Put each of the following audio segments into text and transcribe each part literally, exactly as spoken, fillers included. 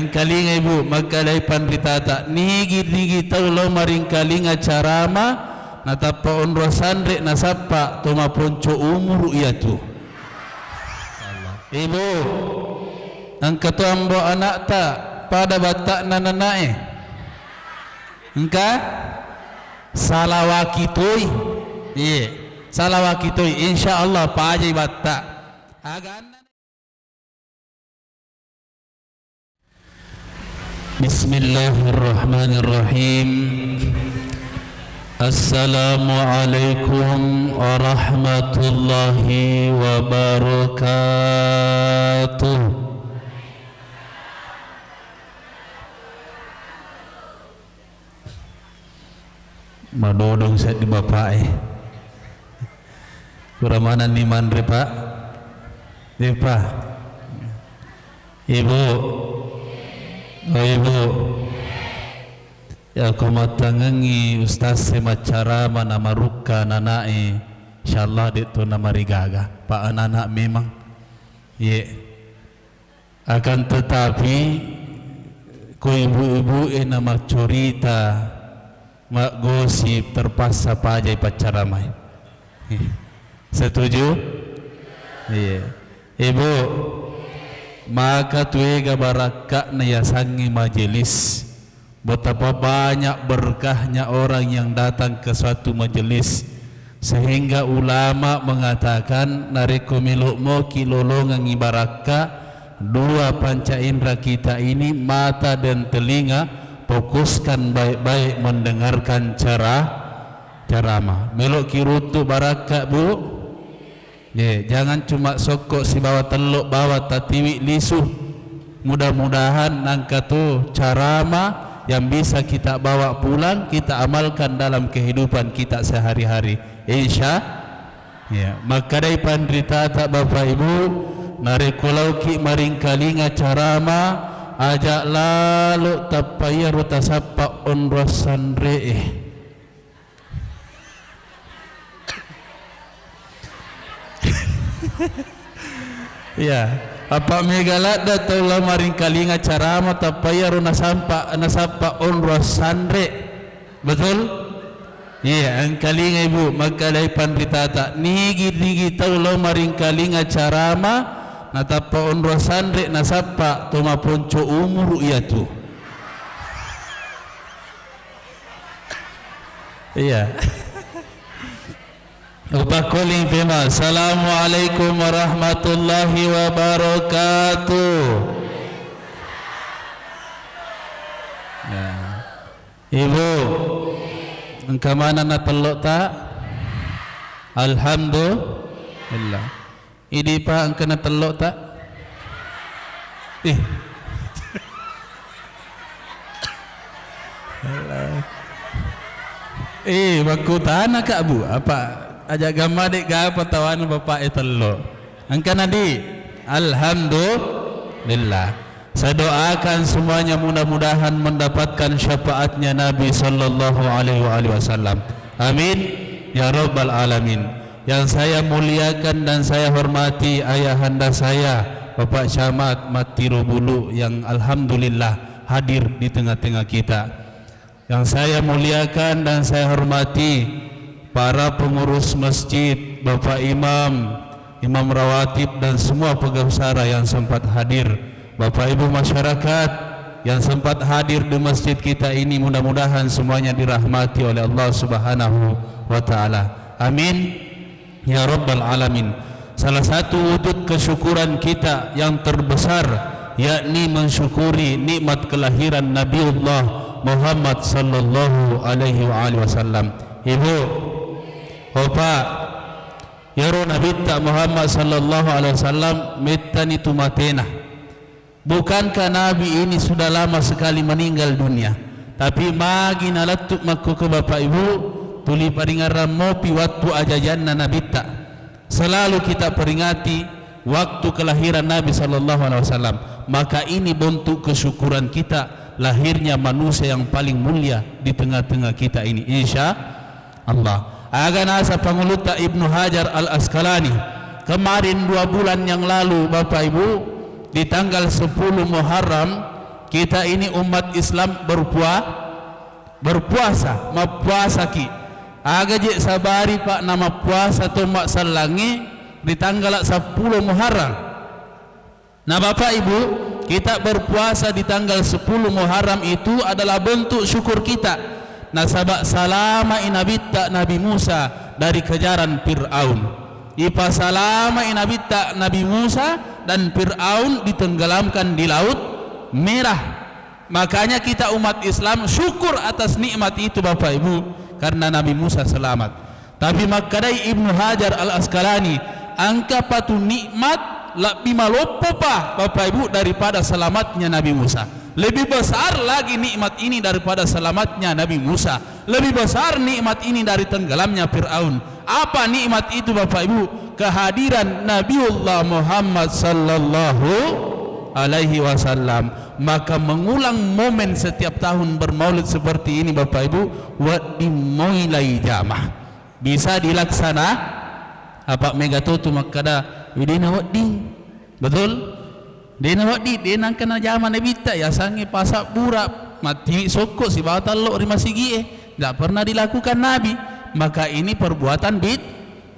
Kalinga ibu, makkedai panritata, nigi-nigi tau lao maringkalinga carama, natappa onrong sanre nasappa to maponco umuru iyatu. Ibu, engka to ambo anakta pada batta'na nanae. Engka? Salawaki toi. Iye, salawaki toi. Insya Allah pajai batta. Aganna. Bismillahirrahmanirrahim. Assalamualaikum warahmatullahi wabarakatuh. Madodong seddi bapak e. Pura manenni manre, Pak? Depa. Ibu. Oh, Ibu. Ya, ko mattangengi ustaz e maccarama na marukka nanae, insyaallah de' to namarigaga. Pak, anak-anak memang. Ye. Akan tetapi, ko ibu-ibu e na maccorita, maggosip, terpaksa pajai paccaramai. Setuju? Iya. Ibu, maka tuega barakka'na yasangnge majelis. Betapa banyak berkahnya orang yang datang ke suatu majelis, sehingga ulama mengatakan, narekko melo'moki lolongengngi barakka, dua panca indera kita ini, mata dan telinga, fokuskan baik-baik mendengarkan cara-, ceramah. Melo'ki runtu barakka, Bu? Ye, jangan cuma sokko sibawa tello bawang tatiwi lisu. Mudah-mudahan nangka tu carama yang bisa kita bawa pulang, kita amalkan dalam kehidupan kita sehari-hari. Insya, ya, makkedai panritata Bapak Ibu, narekko laoki maringkalinga carama, aja lalo tappa iyaro tasappa onrong sanre e. Iya, apa mega ladda tau lao maringkalinga carama tappa iyaro nasampa, nasappa onrong sanre. Betul? Iya, engkalinga ibu, makkedai panritata, nigi-nigi tau lao maringkalinga carama, natappa onrong sanre, nasappa to maponco umuru iyatu. Iya. Upakkoling pema. Assalamualaikum warahmatullahi wabarakatuh. Ya. Ibu, engka maneng na tello ta? Alhamdulillah. Idi pa engka na tello ta? Ih. Eh, makkutana ka, Bu, apa aja gamma de' gapa tawana bapak e tello? Engka na di? Alhamdulillah. Saya doakan semuanya mudah-mudahan mendapatkan syafaatnya Nabi sallallahu alaihi wa alihi wasallam. Amin ya rabbal alamin. Yang saya muliakan dan saya hormati ayahanda saya, Bapak Camat Mattiro Bulu, yang alhamdulillah hadir di tengah-tengah kita. Yang saya muliakan dan saya hormati para pengurus masjid, Bapak Imam, Imam Rawatib, dan semua pegawai besar yang sempat hadir. Bapak Ibu masyarakat yang sempat hadir di masjid kita ini, mudah-mudahan semuanya dirahmati oleh Allah Subhanahu wa Ta'ala. Amin ya rabbal alamin. Salah satu wujud kesyukuran kita yang terbesar, yakni mensyukuri nikmat kelahiran Nabiullah Muhammad sallallahu alaihi wa alihi wasallam. Ibu, Bapak, yaro Nabitta Muhammad sallallahu alaihi wasallam mettani tu matena. Bukankah Nabi ini sudah lama sekali meninggal dunia? Tapi magi nalettu makkuke Bapak Ibu, tuli paringerrang mopi wattu ajajanna Nabitta. Selalu kita peringati waktu kelahiran Nabi sallallahu alaihi wasallam. Maka ini bentuk kesyukuran kita lahirnya manusia yang paling mulia di tengah-tengah kita ini. Insya Allah. Aga nasa Pangulutta Ibnu Hajar Al-Asqalani, kemarin dua bulan yang lalu, Bapak Ibu, di tanggal sepuluh Muharram, Kita ini umat Islam berpua-, berpuasa, mappuasaki. Aga je sabari, Pak, na mappuasa to massallangnge ri tanggala seppulo Muharram. Nah, Bapak Ibu, kita berpuasa di tanggal sepuluh Muharram itu adalah bentuk syukur kita. Nasaba salamai Nabitta Nabi Musa dari kejaran Fir'aun. Ipasalamai Nabitta Nabi Musa dan Fir'aun ditenggelamkan di Laut Merah. Makanya kita umat Islam syukur atas nikmat itu, Bapak Ibu, karena Nabi Musa selamat. Tapi makkedai Ibnu Hajar Al-Asqalani, engka patu nikmat lebbi maloppopa, Bapak Ibu, daripada selamatnya Nabi Musa. Lebih besar lagi nikmat ini daripada selamatnya Nabi Musa. Lebih besar nikmat ini dari tenggelamnya Firaun. Apa nikmat itu, Bapak Ibu? Kehadiran Nabiullah Muhammad sallallahu alaihi wasallam. Maka mengulang momen setiap tahun bermaulid seperti ini, Bapak Ibu, wedding moi lai jama. Bisa dilaksana, apa mega to tu makkada, "Ih, dena wedding." Betul? Dena wedding, dena engka najama Nabitta, yasengnge pasabbura, mattiwi sokko sibawa tello ri masigie. Tidak pernah dilakukan Nabi. Maka ini perbuatan bid-,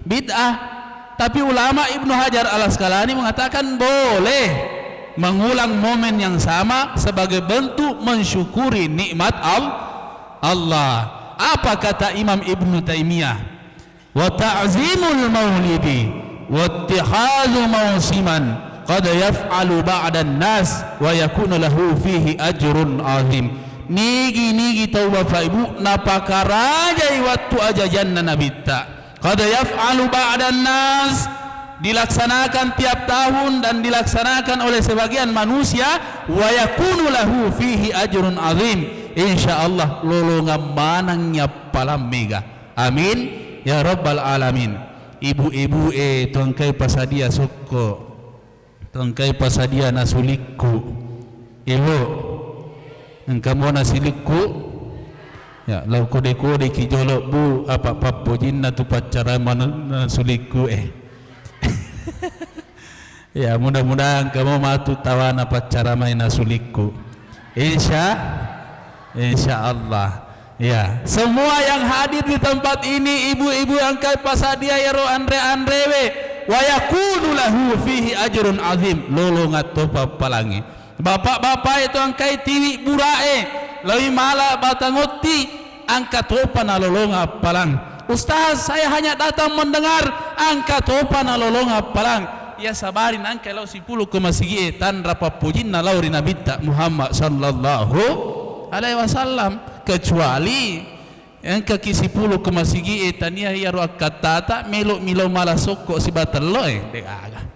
bid'ah. Tapi ulama Ibnu Hajar Al-Asqalani mengatakan boleh mengulang momen yang sama sebagai bentuk mensyukuri nikmat Al-, Allah. Apa kata Imam Ibnu Taimiyah? "Wa ta'zimul maulidi wattikhadhu mausiman qad yaf'alu ba'dan nas wa yakunu lahu fihi ajrun azim." Nigi-nigi tau, Bapak Ibu, napakarajai wattu ajajanna Nabitta. Qad yaf'alu ba'dan nas, dilaksanakan tiap tahun dan dilaksanakan oleh sebagian manusia, wa yakunu lahu fihi ajrun azim. Insya Allah lolongang maneng yappalang mega. Amin ya rabbal alamin. Ibu-ibu e, to engkai pasadia sokko. To engkai pasadia nasulikku. Ibu, engka mo nasilikku? Ya, lao kode-kode ki jolo, Bu, apa pappojinna tu paccara mana nasulikku e. Ya, mudah-mudahan engka mo matu tawana paccara mai nasulikku. Insya, insya Allah. Ya, semua yang hadir di tempat ini, ibu-ibu engkai pasadia iyaro anre-anrewe, wa yakunu lahu fihi ajrun azim, lolongang topa palangi. Bapak-bapak itu engkai tiwi burae, lawi mala batangotti, engka topa nalolongang palang. "Ustaz, saya hanya datang mendengar," engka topa nalolongang palang. Iya sabari na engka lao sipulung ko masigie, tanra pappojinna lao ri Nabitta Muhammad sallallahu alaihi wasallam. Kecuali engkaki sipulung ko masigie tania iyaro akkattata, melo mi lao mala sokko siba tello e, degaga.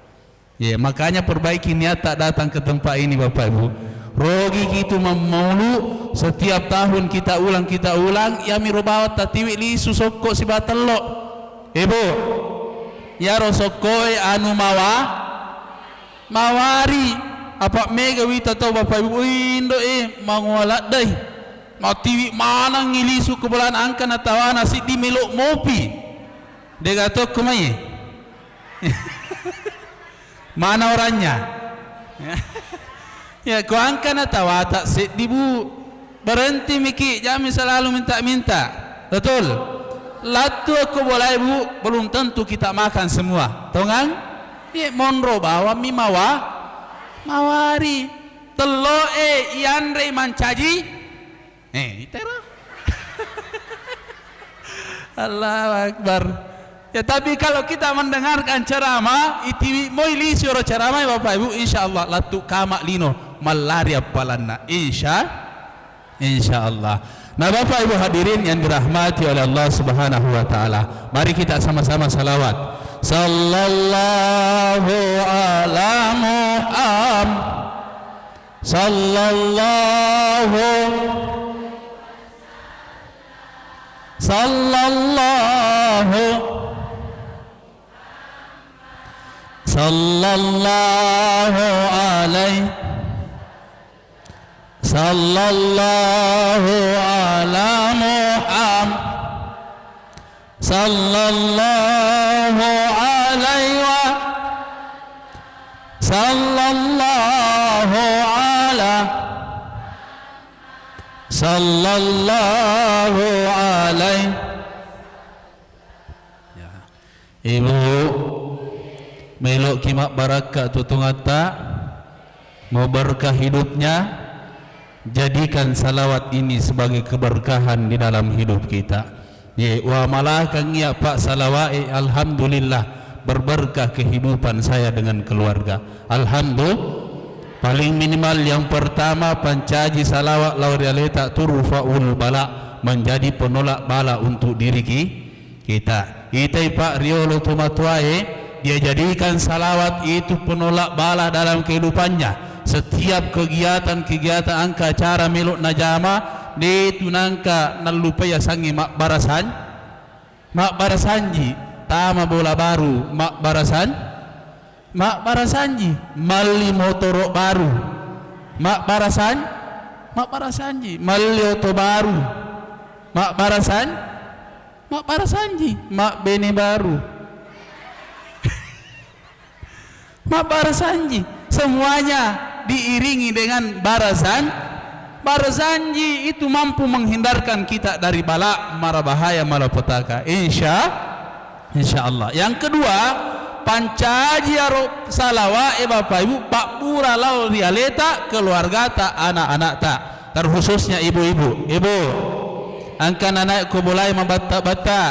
Ye, makanya perbaiki niatta datang ke tempat ini, Bapak Ibu. Rogi kitu mammaulu, setiap tahun kita ulang, kita ulang, yamiro bawang tatiwi lisu sokko siba tello. Ibu, yaro sokkoe anu mawa-, mawari. Apa mega wita tau, Bapak Ibu, "Ui, Indo e, mangoa laddai." Matiwi manengngi lisu ko bolana, engka natawana siddi melo mopi. Dega tokko mai. Mana orangnya? Ya, ko engka natawata seddi, Bu. Berhenti miki, jangan selalu minta-minta. Betul? Lattu ko bolai, Bu, belum tentu kita makan semua. Tongang? Ye, monro bawang mi mawa-, mawari. Tello e ianre mancaji. Eh, itero. Allahu Akbar. Ya, tapi kalau kita mendengarkan ceramah, itiwi moi lisu ro ceramah, Bapak Ibu, insya Allah lattu kama lino, mallari appalanna. Insya, insya Allah. Nah, Bapak Ibu hadirin yang dirahmati oleh Allah Subhanahu wa Ta'ala, mari kita sama-sama salawat. Sallallahu ala Muhammad. Sallallahu, sallallahu, sallallahu alaihi, sallallahu ala Muhammad. Sallallahu alaihi wa-, sallallahu ala, Sallallahu alaihi. Ya. Ibu, meloki mabbarakka tutungatta, mau berkah hidupnya, jadikan salawat ini sebagai keberkahan di dalam hidup kita. Ye, wa malakan iya, Pak, salawat, eh, alhamdulillah, berberkah kehidupan saya dengan keluarga. Alhamdulillah. Paling minimal yang pertama, pancaji salawat lao ri aleta, turfaul bala, menjadi penolak bala untuk diri ki-, kita. Itai, Pak, riolo tomatoae, dia jadikan salawat itu penolak bala dalam kehidupannya. Setiap kegiatan-kegiatan, engka acara melo najama, de tu nangka nallupai asangnge mabbarasan-, mabbarasanji, tama bola baru, mabbarasan-, mabbarasanji, malli motoro baru, mabbarasan-, mabbarasanji, malli oto baru, mabbarasan-, mabbarasanji, mabbene baru. Mabbarasanji. Semuanya diiringi dengan barasan-, barasanji itu mampu menghindarkan kita dari bala, mara bahaya, malapetaka. Insya, insya Allah. Yang kedua, pancaji aro salawat, eh, Bapak Ibu, pabbura lao ri aleta, keluargata, anak-anakta, terkhususnya ibu-ibu. Ibu, engka nanae ko bolai mabatta-batta.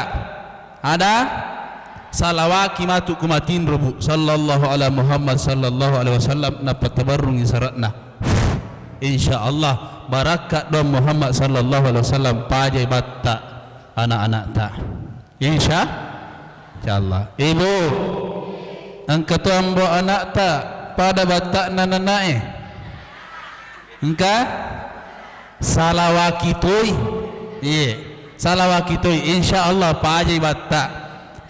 Ada? Salawaki matu ku matinro, Bu. Sallallahu ala Muhammad sallallahu alaihi wasallam, nappa tabarrungi sarakna. Insya Allah, barakka doang Muhammad sallallahu alaihi wasallam, pajai batta anak-anakta. Insya, insya Allah. Ibu, engka to ambo anakta pada battana nanae. Engka? Salawaki toi. Iye. Salawaki toi. Insya Allah pajai batta.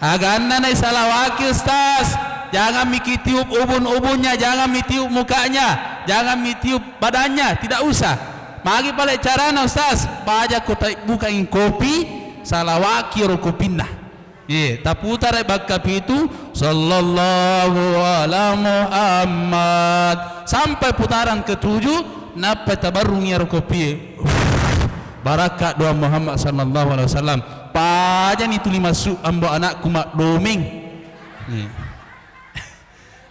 Aganna nai salawaki, Ustaz. Jangan miki tiup ubun-ubunnya, jangan mi tiup mukanya, jangan mi tiup badannya, tidak usah. Magi pale carana, Ustaz? Paja ko tai bukangi kopi, salawaki ro kopinna. Iye, taputara bakka pitu, sallallahu ala Muhammad. Sampai putaran ketujuh, nappa tabarrung iyaro kopie. Barakka doa Muhammad sallallahu alaihi wasallam. Pajani tuli massu ambo anakku maddomeng. Iye.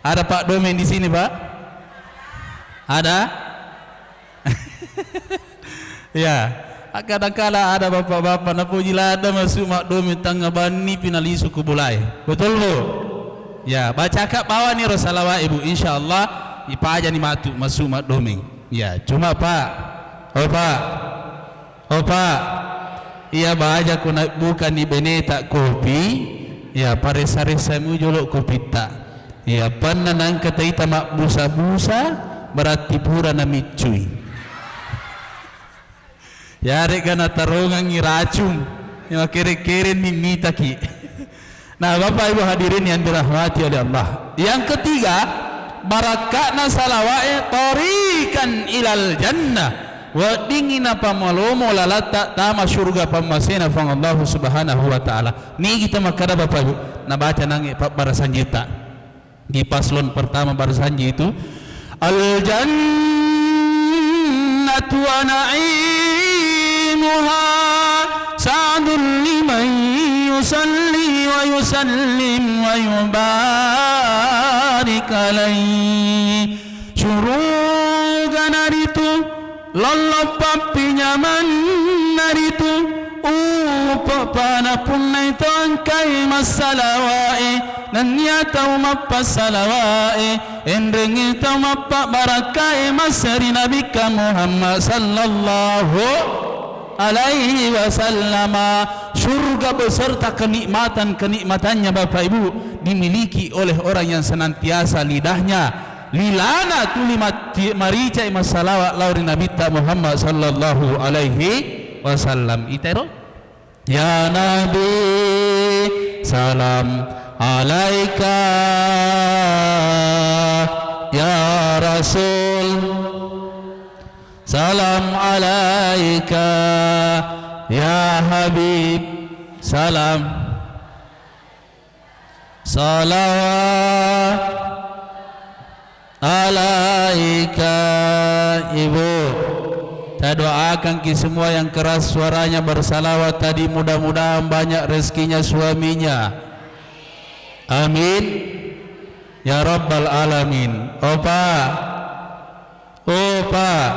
Ada Pak Domeng di sini, Pak? Ada? Ya, kadangkala ada bapak-bapak napoji ladda masuk maddomeng tengnga banni pinalisu ku bolae. Betul, Bu? Ya, bacaka bawani ro salawat, Ibu. Insya Allah ipajani matu masuk maddomeng. Ya, cuma, Pak. Oh, Pak. Oh, Pak, iya baja ko nabbukani beneta kopi, iya, paressa-ressami jolo kopitta. Iya, panna nangka taita mabbusa-busa, berarti pura namiccui. Yarega natarongangi racung, iya, makere-kerenni mitaki. Nah, Bapak Ibu hadirin yang dirahmati oleh Allah. Yang ketiga, barakka'na salawa'e tariqan ilal jannah. Weddingngi napamalomo lalatta tama surga pammasena Puang Allah Subhanahu wa Ta'ala. Nigi tamakkada Bapak Ibu, nabaca nangnge pabbarasanjitta. Di paslon pertama barasanji itu, "Al-jannatu wa na'imuha sa'dun liman yusalli wa yusallim wa yubarik alaih." Suruga naritu, lolloppa pinyamanna ritu, upepana punnai to engkai massalawae, nennia tau mappasalawae, enrengngi tau mappabarakkae masseri Nabikka Muhammad sallallahu alaihi wasallama. Surga beserta kenikmatan-kenikmatannya, Bapak Ibu, dimiliki oleh orang yang senantiasa lidahnya lilana tuli matti-, maricai massalawat lao ri Nabitta Muhammad sallallahu alaihi wasallam. Itero? Ya Nabi, salam alaika. Ya Rasul, salam alaika. Ya Habib, salam. Salawat alaika, Ibu. Saya doakan ki semua yang keras suaranya bersalawat tadi, mudah-mudahan banyak rezekinya suaminya. Amin. Ya Rabbal Alamin. Oh, Pak. Oh, Pak.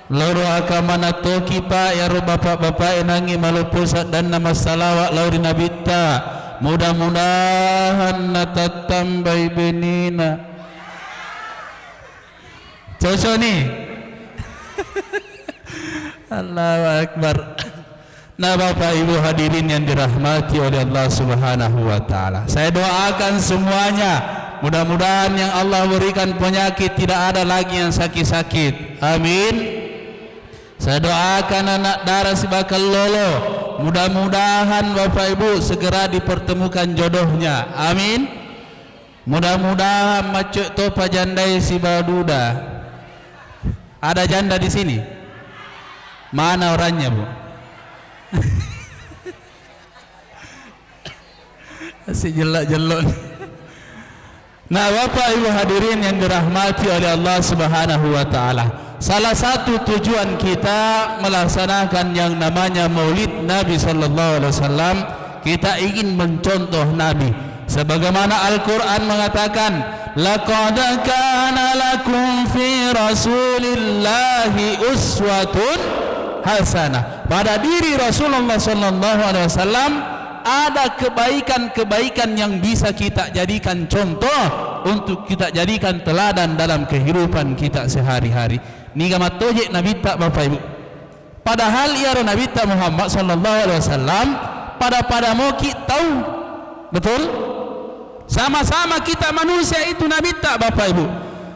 Loro akamana toki, Pak, iyaro bapak-bapak e nangi maloppo saddanna massalawa lao ri Nabitta. Mudah-mudahan natattambai benena. Cocok nih. Allahu Akbar. Nah, Bapak Ibu hadirin yang dirahmati oleh Allah Subhanahu wa Ta'ala, saya doakan semuanya, mudah-mudahan yang Allah berikan penyakit tidak ada lagi yang sakit-sakit. Amin. Saya doakan anak dara sibakallolo, mudah-mudahan Bapak Ibu segera dipertemukan jodohnya. Amin. Mudah-mudahan macco topa jandae sibawa duda. Ada janda di sini? Mana orangnya, Bu? Si jello-jello. Nah, Bapak Ibu hadirin yang dirahmati oleh Allah Subhanahu wa Ta'ala, salah satu tujuan kita melaksanakan yang namanya Maulid Nabi Sallallahu Alaihi Wasallam, kita ingin mencontoh Nabi. Sebagaimana Al-Quran mengatakan, "Laqad kana lakum fi Rasulillahi uswatun hasanah." Pada diri Rasulullah Sallallahu Alaihi Wasallam ada kebaikan-kebaikan yang bisa kita jadikan contoh untuk kita jadikan teladan dalam kehidupan kita sehari-hari. Niga mattoje Nabitta, Bapak Ibu. Padahal iyaro Nabitta Muhammad Sallallahu Alaihi Wasallam pada-pada moki tau. Betul? Sama-sama kita manusia itu Nabitta, Bapak Ibu.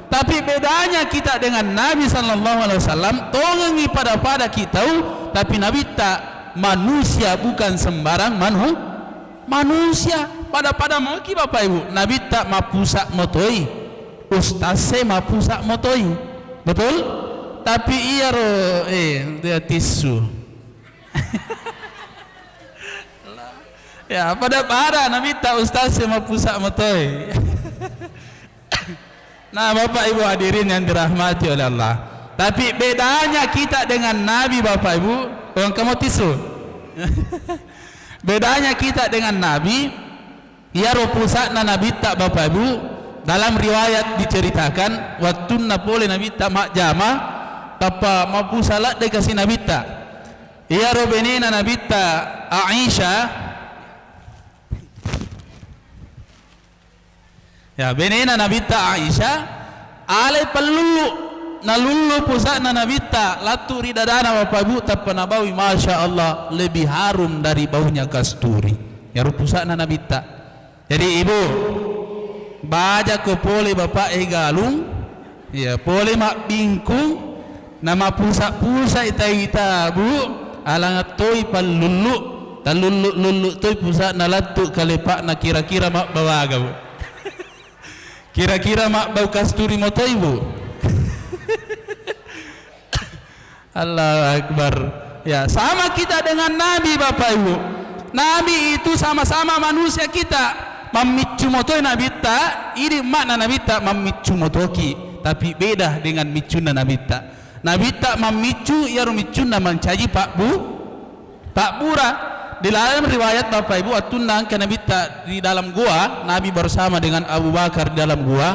Tapi bedanya kita dengan Nabi Sallallahu Alaihi Wasallam, tongengi pada-pada ki tau, tapi Nabitta manusia bukan sembarang manu-, manusia. Pada-pada moki, Bapak Ibu. Nabitta mapusa motoi, ustaz e mapusa motoi. Betul? Tapi iyaro, eh, dia tisu. Ya, pada-pada Nabitta ustaz e mapusa motoi. Nah, Bapak Ibu hadirin yang dirahmati oleh Allah. Tapi bedanya kita dengan Nabi, Bapak Ibu, oh, engka mo tisu. Bedanya kita dengan Nabi, iyaro pusa'na Nabitta, Bapak Ibu, dalam riwayat diceritakan, wattunna pole Nabitta majjama, tappa mapusa ladde kasi Nabitta. Iyaro benena Nabitta Aisyah, Ya, benena Nabitta Aisyah, alai pallullu, nalullu pusa'na Nabitta, lattu ri dadana Bapak Ibu, tappa nabaui, Masya Allah, lebih harum dari baunya kasturi. Iyaro pusa'na Nabitta. Jadi, Ibu, bajako pole Bapak e galung, iya, pole mabbingkung, namapusa-pusa ita-ita, Bu, alangattoi pallullu, tallullu-lullu toi pusa'na lattu kalepa'na, kira-kira mabbawaga, Bu. Kira-kira mabbau kasturi motoi, Bu. Allahu Akbar. Ya, sama kita dengan Nabi, Bapak Ibu. Nabi itu sama-sama manusia kita. Mammiccu motoi Nabitta, idi makna Nabitta mammiccu motoki, tapi beda dengan miccunna Nabitta. Nabitta mammiccu, iyaro miccunna mancaji pabbu-, pabbura. Di dalam riwayat Bapak Ibu, wattunna engka Nabitta di dalam gua, Nabi bersama dengan Abu Bakar di dalam gua,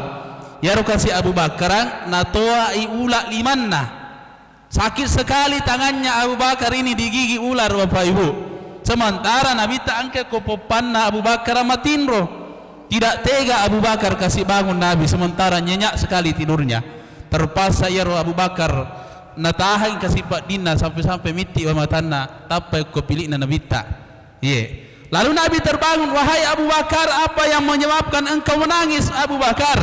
iyaro kasi Abu Bakar natoai ula limanna. Sakit sekali tangannya Abu Bakar ini digigit ular, Bapak Ibu. Sementara Nabitta engka ko poppanna Abu Bakar matinro. Tidak tega Abu Bakar kasi bangun Nabi, sementara nyenyak sekali tidurnya. Terpaksa iyaro Abu Bakar natahang kasi paddinna sampai-sampai mitti wa matanna, tappa ko pilikna Nabitta. Iye. Lalu Nabi terbangun, "Wahai Abu Bakar, apa yang menyebabkan engkau menangis, Abu Bakar?"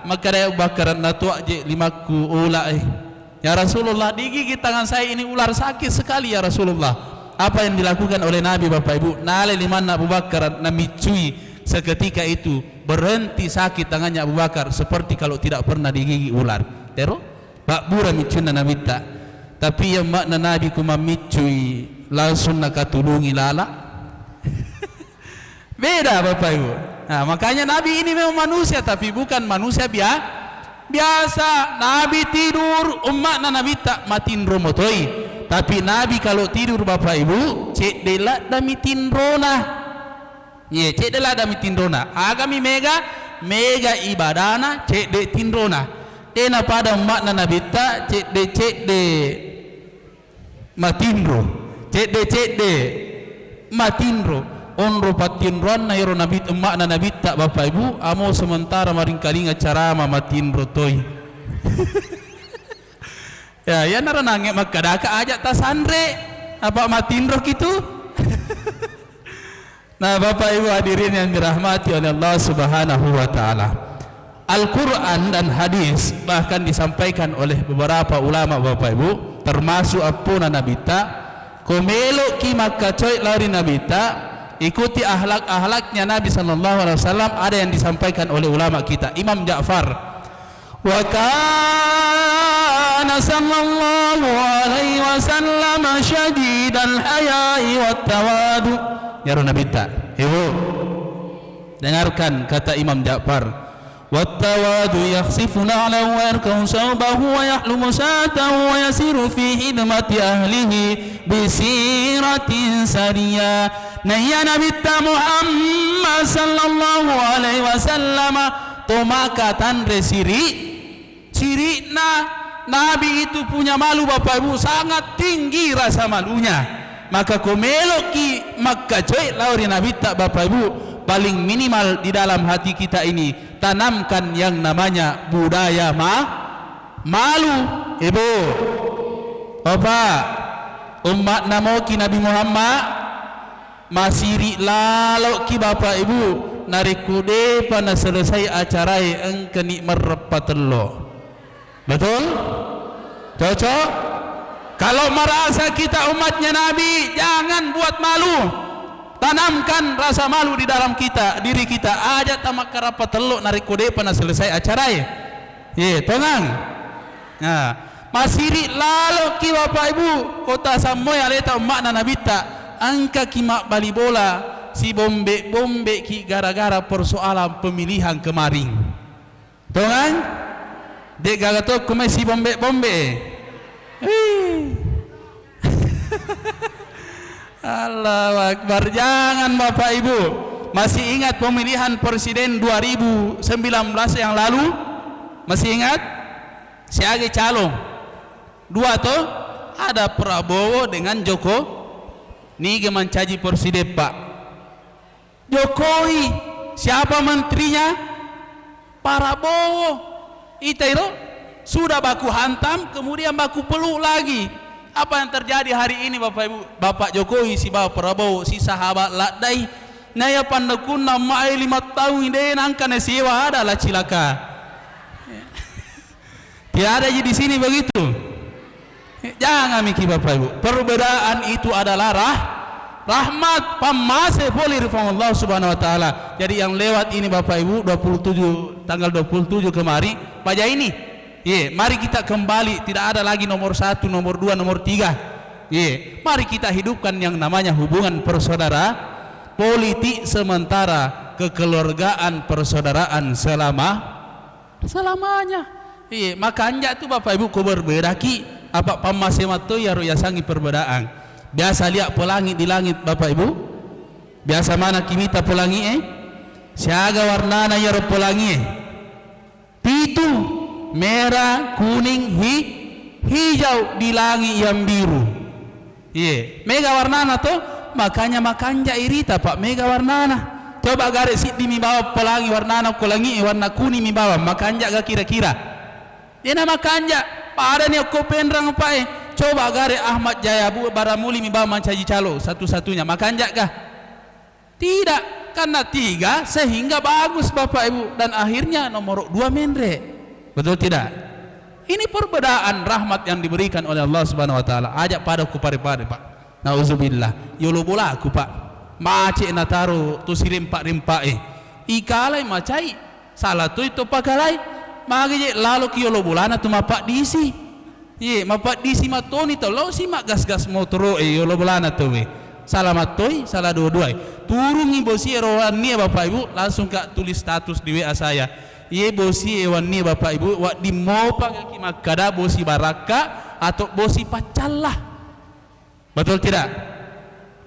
Makkeda Abu Bakar, "Natuak je limakku ula e." "Ya Rasulullah, digigit tangan saya ini ular, sakit sekali, ya Rasulullah." Apa yang dilakukan oleh Nabi, Bapak Ibu? Nalai limanna Abu Bakar, namiccui. Seketika itu berhenti sakit tangannya Abu Bakar, seperti kalau tidak pernah digigit ular. Tero? Pabbura miccunna Nabitta. Tapi iya makna Nabi ku mammiccui langsung nakatulungi lala. Beda, Bapak Ibu. Nah, makanya Nabi ini memang manusia, tapi bukan manusia bia-, Biasa Nabi tidur, umma'na Nabitta matinro motoi. Tapi Nabi kalau tidur, Bapak Ibu, cedde' laddami tinrona. Iye, cedde' laddami tinrona. Agami mega, mega ibadana, cedde' tinrona. Tena pada umma'na Nabitta, cedde'-cedde' matinro, cedde-cedde matinro. Onro pattinroanna ero Nabi, umma'na Nabitta, Bapak Ibu, amo sementara maringkalinga carama matinro toi. Ya, iyanaro nange makkadaka aja tasanre, apa matinro kitu? Nah, Bapak Ibu hadirin yang dirahmati oleh Allah Subhanahu wa Ta'ala, Al-Quran dan hadis bahkan disampaikan oleh beberapa ulama, Bapak Ibu, termasuk appona Nabitta, ko meloki makkacoi lao ri Nabitta, ikuti akhlak-akhlaknya Nabi sallallahu alaihi wasallam, ada yang disampaikan oleh ulama kita, Imam Ja'far. Wa kana sallallahu alaihi wasallam syadidal haya'i wat tawadu. Yaro Nabitta. Ibu, dengarkan kata Imam Ja'far. Wat tawadu yakhsifu na'lahu wa yarka'u saubahu wa yahlumu satahu wa yasiru fi hidmati ahlihi bi siratin sariya. Naiya Nabitta Muhammad sallallahu alaihi wasallam to maka tanre siri, siri'na Nabi itu punya malu, Bapak Ibu, sangat tinggi rasa malunya. Maka ko meloki makkacoi lao ri Nabitta, Bapak Ibu, paling minimal di dalam hati kita ini tanamkan yang namanya budaya ma-, malu. Ibu, Bapak, umma'na moki Nabi Muhammad, masiri laloki Bapak Ibu, narekko depa naselesai acarae engkani merreppa tello. Betul? Cocok? Kalau merasa kita umatnya Nabi, jangan buat malu. Tanamkan rasa malu di dalam kita, diri kita. Aja tamakkarappa tello narekko depa naselesai acarae. Ye, tongang. Nah, masiri laloki Bapak Ibu, kota Sammoi aleta umma'na Nabitta, engkaki mabbali bola, sibombe-bombeki gara-gara persoalan pemilihan kemarin. Tongang? De'gaga tokko mai sibombe-bombe. Hii. Allahu Akbar. Jangan, Bapak Ibu. Masih ingat pemilihan presiden dua ribu sembilan belas yang lalu? Masih ingat? Siaga calon? Dua to? Ada Prabowo dengan Joko. Niga mancaji presiden, Pak? Jokowi. Siapa menterinya? Prabowo. Ita iro? Sudah baku hantam, kemudian baku peluk lagi. Apa yang terjadi hari ini, Bapak Ibu? Bapak Jokowi sibawa Prabowo, si sahabat laddai. Naya pandakunna mai lima tahun de nangka na sewa ada lah cilaka. Tiada ji di sini begitu. Jangan miki Bapak Ibu. Perbedaan itu adalah rah-, rahmat, pammase pole ri Puang Allah Subhanahu wa Ta'ala. Jadi yang lewat ini Bapak Ibu, dua puluh tujuh, tanggal dua puluh tujuh kemarin, baja ini. Ye, mari kita kembali, tidak ada lagi nomor satu, nomor dua, nomor tiga. Ye, mari kita hidupkan yang namanya hubungan persaudara, politik sementara, kekeluargaan, persaudaraan selama selamanya. Iye, makanja tu Bapak Ibu ko berbedaki, apa pammase mattoi iyaro yasengngi perbedaan. Biasa lihat pelangi di langit, Bapak Ibu? Biasa manaki mita pelangi e? Siaga warnana iyaro pelangi e? Pitu, merah, kuning, hi-, hijau, di langit yang biru. Iye, mega warnana to, makanya makanja irita, Pak, mega warnana. Coba gare siddi mi bawang pelangi warnana ko langi e, warna kuning mi bawang, makanja ga kira-kira? Dena makanja, pada ni okko Penrang, Pak e. Coba gare Ahmad Jaya Bu Baramuli mi bawang mancaji calo satu-satunya, makanja ga? Tidak, karena tiga sehingga bagus Bapak Ibu, dan akhirnya nomor dua menre. Betul tidak? Ini perbedaan rahmat yang diberikan oleh Allah Subhanahu wa Ta'ala. Aja pada ku pare-pare, Pak. Nauzubillah. Yolo bolaku, Pak. Mace nataro tu sirempa-rempa e. Ikalai macai. Salah toi to pakalai. Magi je lalo ki yolo bolana tu mapaddisi. Iye, mapaddisi mattoni tau lao si maggas-gas motoro e yolo bolana tau e. Salah mattoi, salah dua-dua e. Turungi bosi ero wenni e, Bapak Ibu, langsung ka tulis status di W A saya. Iye bosi e wennie, Bapak Ibu, wedding mopa ki makkada bosi barakka atau bosi paccalla. Betul tidak?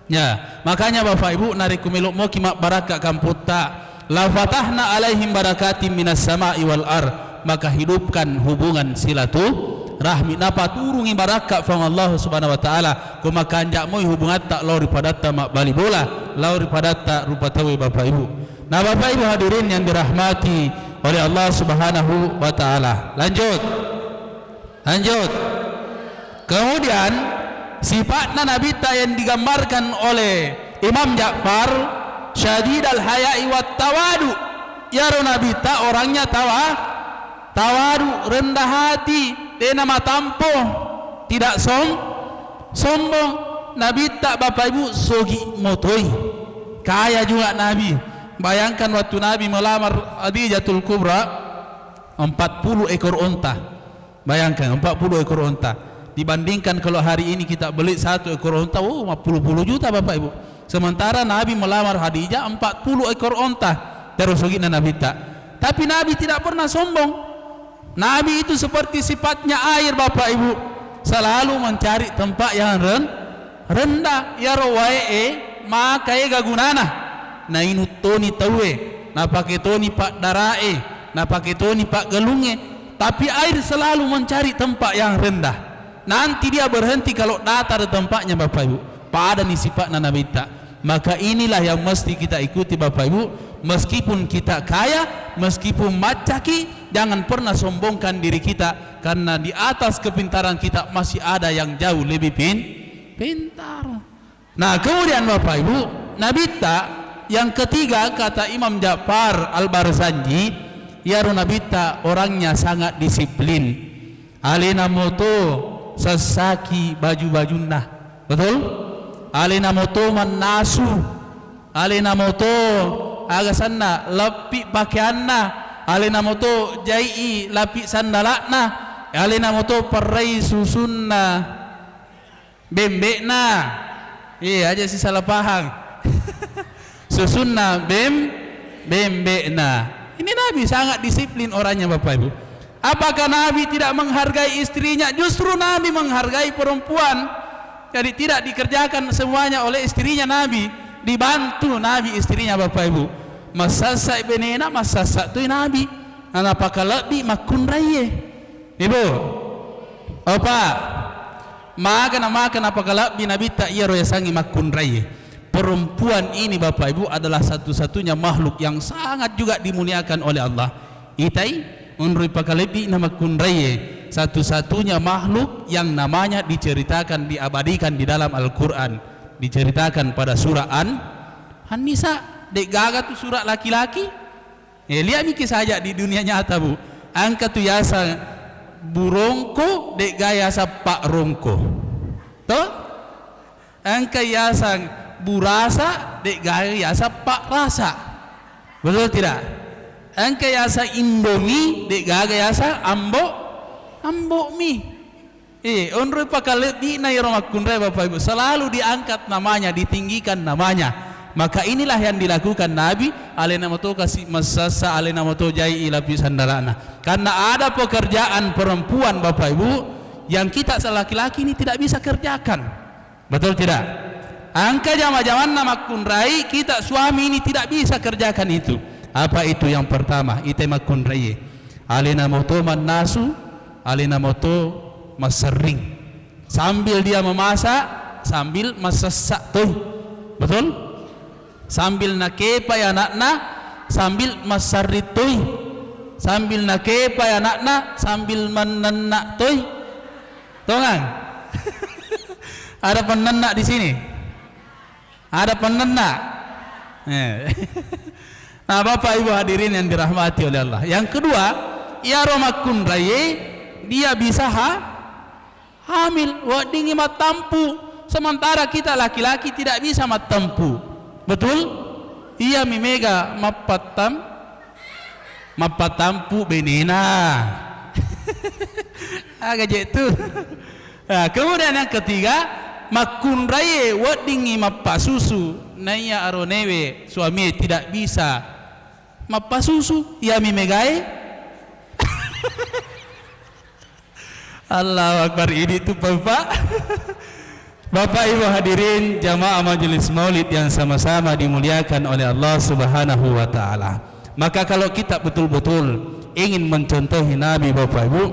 Ya, makanya Bapak Ibu, narekko melo'moki mabbarakka kamputta, la fatahna alaihim barakatim minas sama'i wal ar, maka hidupkan hubungan silaturahmi, napaturungi barakka Puang Allah Subhanahu wa Ta'ala, ko makanja' moi hubungatta lao ri padatta mabbali bola, lao ri padatta rupa tauwe, Bapak Ibu. Nah, Bapak Ibu hadirin yang dirahmati oleh Allah Subhanahu wa Ta'ala. Lanjut. Lanjut. Kemudian, sifatna Nabitta yang digambarkan oleh Imam Ja'far, syadidal haya'i wat tawadu. Iyaro Nabitta orangnya tawa-, tawadu, rendah hati, dena matampo, tidak som-, sombong. Nabitta, Bapak Ibu, sogi motoi. Kaya juga Nabi. Bayangkan waktu Nabi melamar Khadijatul Kubra, empat puluh ekor onta. Bayangkan, empat puluh ekor onta. Dibandingkan kalau hari ini kita beli satu ekor onta, oh, lima puluh juta, Bapak Ibu. Sementara Nabi melamar Khadijah, empat puluh ekor onta. Terus begini Nabitta. Tapi Nabi tidak pernah sombong. Nabi itu seperti sifatnya air, Bapak Ibu. Selalu mencari tempat yang ren-, rendah. Iyaro wae e, maka ega gunana. Nainung toni tauwe, napake toni paddarae, napake toni paggalungnge. Tapi air selalu mencari tempat yang rendah. Nanti dia berhenti kalau datar tempatnya, Bapak Ibu. Padani sifatna Nabitta. Maka inilah yang mesti kita ikuti, Bapak Ibu. Meskipun kita kaya, meskipun maccaki, jangan pernah sombongkan diri kita, karena di atas kepintaran kita masih ada yang jauh lebih pin-, pintar. Nah, kemudian Bapak Ibu, Nabitta yang ketiga, kata Imam Ja'far Al-Barzanji, iyaro Nabitta orangnya sangat disiplin. Alena moto sessaki baju-bajunna. Betul? Alena moto mannasu. Alena moto aga sanna leppi pakeanna. Alena moto jai'i lapi sandala'na. Alena moto perrai susunna bembe'na. Iya, aja si salah paham. Susunna bem-, bembe'na. Ini Nabi sangat disiplin orangnya, Bapak Ibu. Apakah Nabi tidak menghargai istrinya? Justru Nabi menghargai perempuan. Jadi tidak dikerjakan semuanya oleh istrinya Nabi. Dibantu Nabi istrinya, Bapak Ibu. Massassa benena, massassa tu Nabi. Nanapakalebbi makkunraie. Ibu, Bapak, maga na maka napakalebbi Nabitta iyaro yasengnge makkunraie. Perempuan ini, Bapak Ibu, adalah satu-satunya makhluk yang sangat juga dimuliakan oleh Allah. Itai, onroi pakalebbi na makkunraie, satu-satunya makhluk yang namanya diceritakan, diabadikan di dalam Al-Quran. Diceritakan pada surah An-, An-Nisa, de'gaga tu surah laki-laki. Eh, lihat miki saja di dunia nyata, Bu. Engka tu yaseng burongko, de'ga yaseng pak rongko. Toh? Engka yaseng burasa, de'ga yaseng pak rasa. Betul tidak? Engka yaseng Indomie, de'gaga yaseng ambo, ambo mie. Eh, onroi pakalebbi'na iyaro makkunrai, Bapak Ibu, selalu diangkat namanya, ditinggikan namanya. Maka inilah yang dilakukan Nabi, alena moto kasi massassa, alena moto jai ilapi sandalana. Karena ada pekerjaan perempuan, Bapak Ibu, yang kita laki-laki ini tidak bisa kerjakan. Betul tidak? Engka jama-jamanna makkunrai, kita suami ini tidak bisa kerjakan itu. Apa itu yang pertama? Ite makkunrai. Alena moto mannasu, alena moto masserring. Sambil dia memasak, sambil masessa toi. Betul? Sambil nakepai anakna, sambil massarri toi. Sambil nakepai anakna, sambil mannenna toi. Tongang. Ada pennenna di sini? Ada pennenna? Eh. Nah, Bapak Ibu hadirin yang dirahmati oleh Allah. Yang kedua, iyaro makkunrai dia bisa ha-, hamil, weddingngi mattampu. Sementara kita laki-laki tidak bisa mattampu. Betul? Iya mi mega mappattam-, mappatampu benena. Aga je tu. Nah, kemudian yang ketiga, makkunraie weddingngi mappasusu, naiya aronewe suamie tidak bisa Mappasusu, iyami megae. Allahu Akbar, idi tu, Pak. Bapak Ibu hadirin jamaah Majelis Maulid yang sama-sama dimuliakan oleh Allah Subhanahu wa Ta'ala. Maka, kalau kita betul-betul ingin mencontohi Nabi, Bapak Ibu,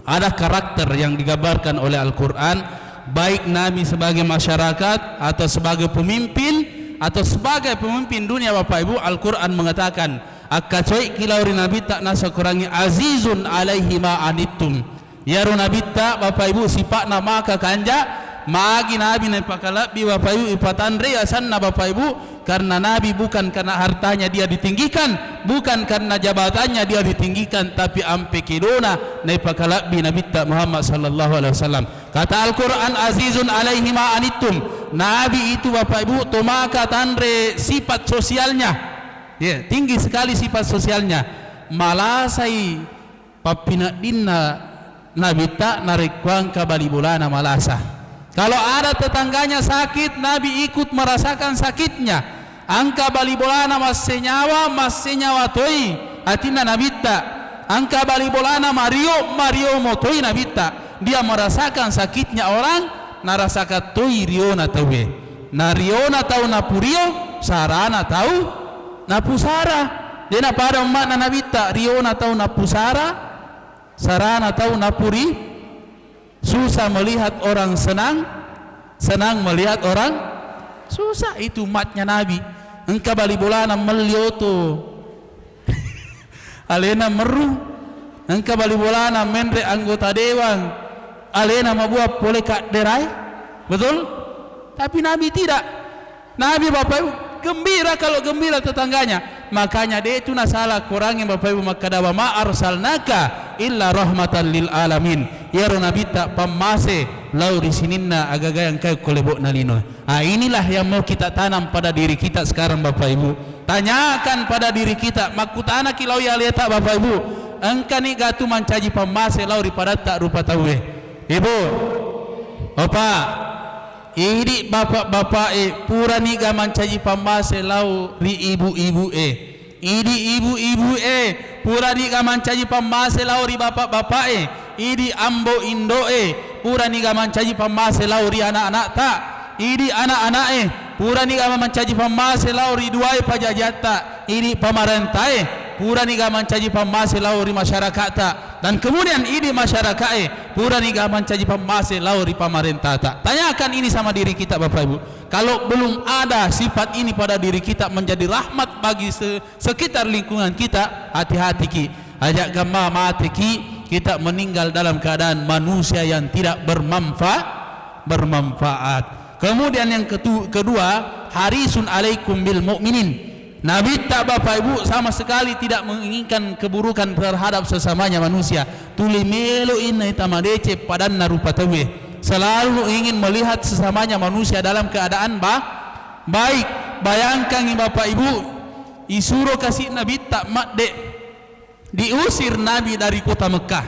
ada karakter yang digambarkan oleh Al-Quran, baik Nabi sebagai masyarakat atau sebagai pemimpin atau sebagai pemimpin dunia, Bapak Ibu, Al-Quran mengatakan, akkacoiki lao ri Nabitta nasakkurangi, azizun alaihi ma anittum. Iyaro Nabitta, Bapak Ibu, sipa'na maka kanja, magi Nabi naipakalebbi, Bapak Ibu, ipatanre asanna, Bapak Ibu, karena Nabi bukan karena hartanya dia ditinggikan, bukan karena jabatannya dia ditinggikan, tapi ampe kedona naipakalebbi Nabitta Muhammad sallallahu alaihi wasallam. Kata Al-Quran, azizun alaihi ma anittum. Nabi itu, Bapak Ibu, to maka tanre sifat sosialnya. Ya, tinggi sekali sifat sosialnya. Malasai pappineddinna Nabitta narekko engka bali bolana malasa. Kalau ada tetangganya sakit, Nabi ikut merasakan sakitnya. Engka bali bolana massenyawa, massenyawa toi atinna Nabitta. Engka bali bolana mario, mario mo toi Nabitta. Dia merasakan sakitnya orang, narasakan toi riona tauwe. Na riona tau napurio, sarana tau napusara. Dena pada umma'na Nabitta, riona tau napusara, sarana tau napuri, susah melihat orang senang, senang melihat orang susah. Itu umatnya Nabi. Engka bali bolana melli oto, alena merru. Engka bali bolana menre anggota dewan, alena mabuat pole kadderae. Betul? Tapi Nabi tidak. Nabi, Bapak Ibu, gembira kalau gembira tetangganya. Makanya de tu nasala Qurangnge, Bapak Ibu, makkada, "Wa ma arsalnaka illa rahmatan lil alamin." Iyaro Nabitta pammase lao ri sininna agaga engkae ko lebo'na lino. Ah, inilah yang mau kita tanam pada diri kita sekarang, Bapak Ibu. Tanyakan pada diri kita, makkutanaki lao ri aleta, Bapak Ibu, engkani gatu mancaji pammase lao ri padatta rupa tauwe? Ibu, Bapak, idi bapak-bapake puraniga mancaji pammase lao ri ibu-ibue. Idi ibu-ibue puraniga mancaji pammase lao ri bapak-bapake. Idi ambo indoe puraniga mancaji pammase lao ri anak-anakta. Idi anak-anake puraniga mancaji pammase lao ri duae pajajiatta. Idi pamarentae puraniga mancaji pammase lao ri masyarakatta. Dan kemudian idi masyarakate puraniga mancaji pammase lao ri pamarentata. Tanyakan ini sama diri kita, Bapak Ibu. Kalau belum ada sifat ini pada diri kita menjadi rahmat bagi se-, sekitar lingkungan kita, hati-hatiki. Aja gamma mateki, kita meninggal dalam keadaan manusia yang tidak bermanfa-, bermanfaat. Kemudian yang ketu-, kedua, harisun alaikum bil mu'minin. Nabitta, Bapak Ibu, sama sekali tidak menginginkan keburukan terhadap sesamanya manusia. Tuli melo inna ita madeceng padanna rupa tauwe. Selalu ingin melihat sesamanya manusia dalam keadaan ba-, baik. Bayangkangi, Bapak Ibu, isuro kasi Nabitta madde, diusir Nabi dari kota Mekah.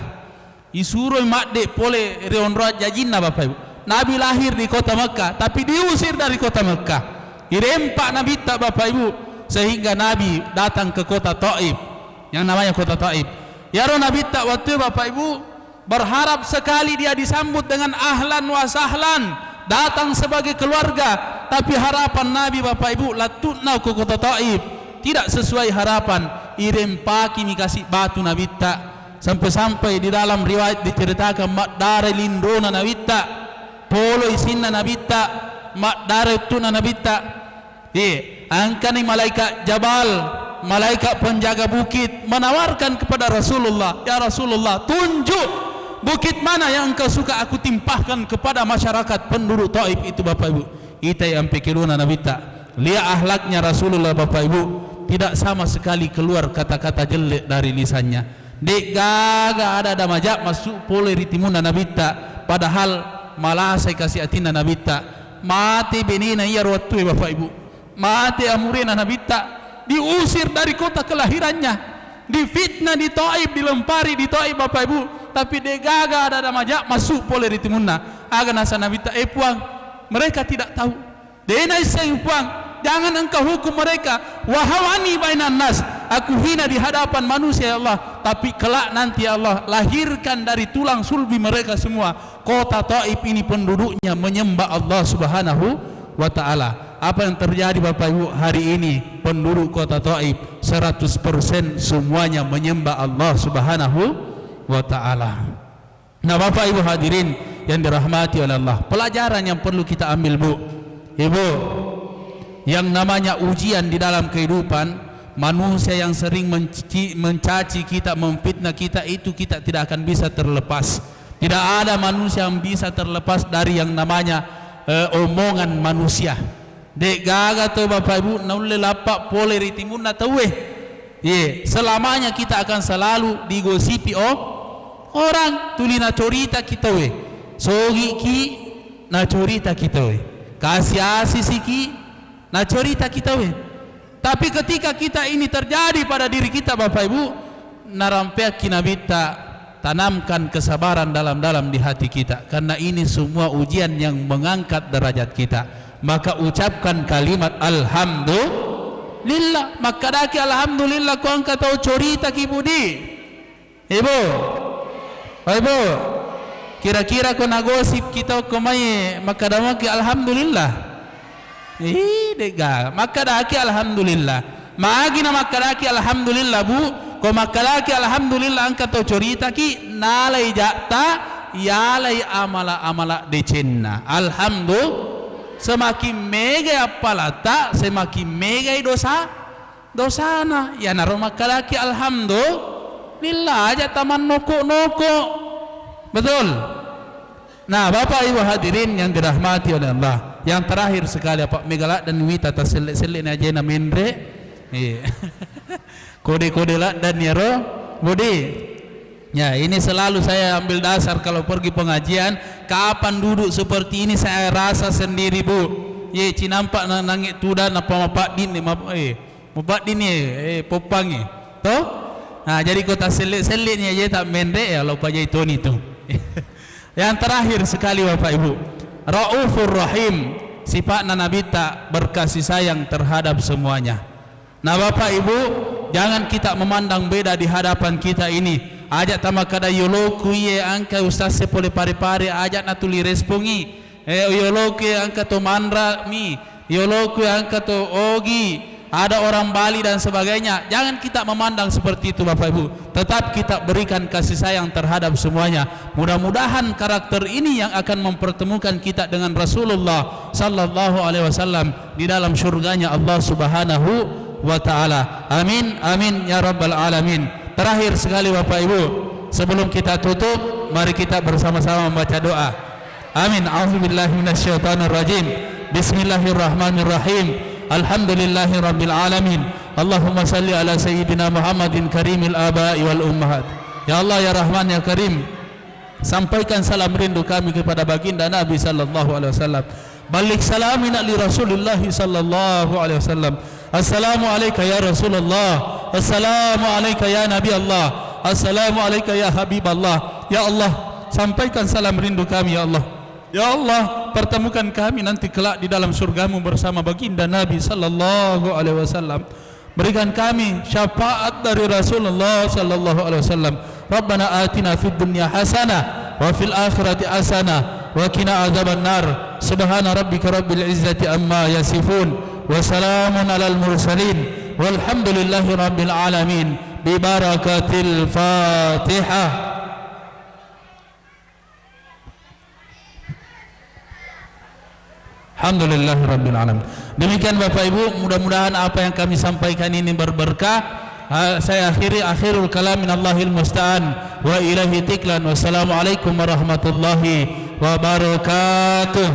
Isuroi madde pole ri onroang jajinna, Bapak Ibu. Nabi lahir di kota Mekah, tapi diusir dari kota Mekah. Irempa Nabitta, Bapak Ibu, sehingga Nabi datang ke kota Taif, yang namanya kota Taif. Iyaro Nabitta wattue, Bapak Ibu, berharap sekali dia disambut dengan ahlan wa sahlan, datang sebagai keluarga. Tapi harapan Nabi, Bapak Ibu, lattu'na ke kota Taif tidak sesuai harapan. Irempakimi kasi batu Nabitta. Sampai-sampai di dalam riwayat diceritakan, maddarai linrona Nabitta, poloi sinna Nabitta, maddarai uttu'na Nabitta. Iya, angkani malaikat Jabal, malaikat penjaga bukit, menawarkan kepada Rasulullah, "Ya Rasulullah, tunjuk bukit mana yang engkau suka aku timpahkan kepada masyarakat penduduk Taif itu, Bapak Ibu." Itai ampe kedona Nabitta. Lihat akhlaknya Rasulullah, Bapak Ibu, tidak sama sekali keluar kata-kata jelek dari lisannya. De'gaga ada-ada maja masuk pole ri timunna Nabitta, padahal malasai kasi atinna Nabitta. Mate benena iyaro wattue, Bapak Ibu. Mate amurena Nabitta, diusir dari kota kelahirannya, difitnah di Taif, dilempari di Taif, Bapak Ibu. Tapi de'gaga ada-ada maja masuk pole ri timunna. Aga nasa Nabitta, "Eh Puang, mereka tidak tahu." De naisseng Puang, jangan engkau hukum mereka. Wahawani bainan nas, aku hina di hadapan manusia, ya Allah, tapi kelak nanti, ya Allah, lahirkan dari tulang sulbi mereka semua. Kota Taif ini penduduknya menyembah Allah Subhanahu wa Ta'ala. Apa yang terjadi, Bapak Ibu, hari ini penduduk kota Taif seratus persen semuanya menyembah Allah Subhanahu wa Ta'ala. Nah, Bapak Ibu hadirin yang dirahmati oleh Allah, pelajaran yang perlu kita ambil, Bu. Ibu, yang namanya ujian di dalam kehidupan, manusia yang sering menci-, mencaci kita, memfitnah kita, itu kita tidak akan bisa terlepas. Tidak ada manusia yang bisa terlepas dari yang namanya, eh, omongan manusia. De'gaga to, Bapak Ibu, naulle lappa pole ri timunna tauwe. Ye, selamanya kita akan selalu digosipi o-, orang. Tuli nacoritaki tauwe. Sogiki, nacoritaki tauwe. Kasi-asisiki, nacoritaki tauwe. Tapi ketika kita ini terjadi pada diri kita, Bapak Ibu, narampeakki Nabitta, tanamkan kesabaran dalam-dalam di hati kita. Karena ini semua ujian yang mengangkat derajat kita. Maka ucapkan kalimat alhamdulillah. Makkedaki alhamdulillah ko engka tau coritaki, Budi. Ibu, oh, Ibu, kira-kira ko nagosip kita ko mai makkada moki alhamdulillah? Ih, de'ga. Makkedaki alhamdulillah. Magi na makkedaki alhamdulillah, Bu? Ko makkedaki alhamdulillah engka to coritaki, nalai jatta, yalai amala-amala decenna. Alhamdulillah. Semakin megai appalata, semakin megai dosa. Dosana, iyanaro makkedaki alhamdulillah, aja tamannoko-noko. Betul? Nah, Bapak Ibu hadirin yang dirahmati oleh Allah, yang terakhir sekali, apa mega laddan wita tasselle-selle ni ajena menre? Iya. Kode-kode laddan yaro, Budi. Ya, ini selalu saya ambil dasar kalau pergi pengajian, kapan duduk seperti ini saya rasa sendiri, Bu. Ye, cinampak na-, nange tuda napa mapaddin ni, map-, eh, Mupaddini, eh, poppangi. To? Nah, jadi ko tasselle-selleni aja tak menre, ya, lo pajai toni tu. Yang terakhir sekali, Bapak Ibu, Raufur Rahim, sifatna Nabitta berkasih sayang terhadap semuanya. Nah, Bapak Ibu, jangan kita memandang beda di hadapan kita ini. Aja tamakkada yoloku iye angka ustaz se pole pare-pare, aja natuli respongi. Eh, yoloku iye angka to manra mi, yoloku iye angka to ogi, ada orang Bali dan sebagainya. Jangan kita memandang seperti itu, Bapak Ibu. Tetap kita berikan kasih sayang terhadap semuanya. Mudah-mudahan karakter ini yang akan mempertemukan kita dengan Rasulullah sallallahu alaihi wasallam di dalam surganya Allah Subhanahu wa Ta'ala. Amin, amin, ya Rabbal Alamin. Terakhir sekali, Bapak Ibu, sebelum kita tutup, mari kita bersama-sama membaca doa. Amin. A'udzubillahi minasyaitonirrajim. Bismillahirrahmanirrahim. Alhamdulillahirabbil alamin. Allahumma salli ala sayyidina Muhammadin karimil aba'i wal ummahat. Ya Allah, ya Rahman, ya Karim, sampaikan salam rindu kami kepada baginda Nabi sallallahu alaihi wasallam. Balligh salamina li Rasulillahi sallallahu alaihi wasallam. Assalamu alaika ya Rasulullah. Assalamu alaika ya Nabi Allah. Assalamu alaika ya Habib Allah. Ya Allah, sampaikan salam rindu kami, ya Allah. Ya Allah, pertemukan kami nanti kelak di dalam surgamu bersama baginda Nabi sallallahu alaihi wasallam. Berikan kami syafaat dari Rasulullah sallallahu alaihi wasallam. Rabbana atina fid dunya hasanah wa fil akhirati hasanah wa qina adzabannar. Subhana rabbika rabbil izzati amma yasifun. Wa salamun alal mursalin. Walhamdulillahi rabbil alamin. Bi barakatil Fatihah. Alhamdulillahirabbil alamin. Demikian Bapak Ibu, mudah-mudahan apa yang kami sampaikan ini berberkah. Ah, saya akhiri, akhirul kalam minallahil musta'an wa ilaihi tiklan. Wassalamualaikum warahmatullahi wabarakatuh.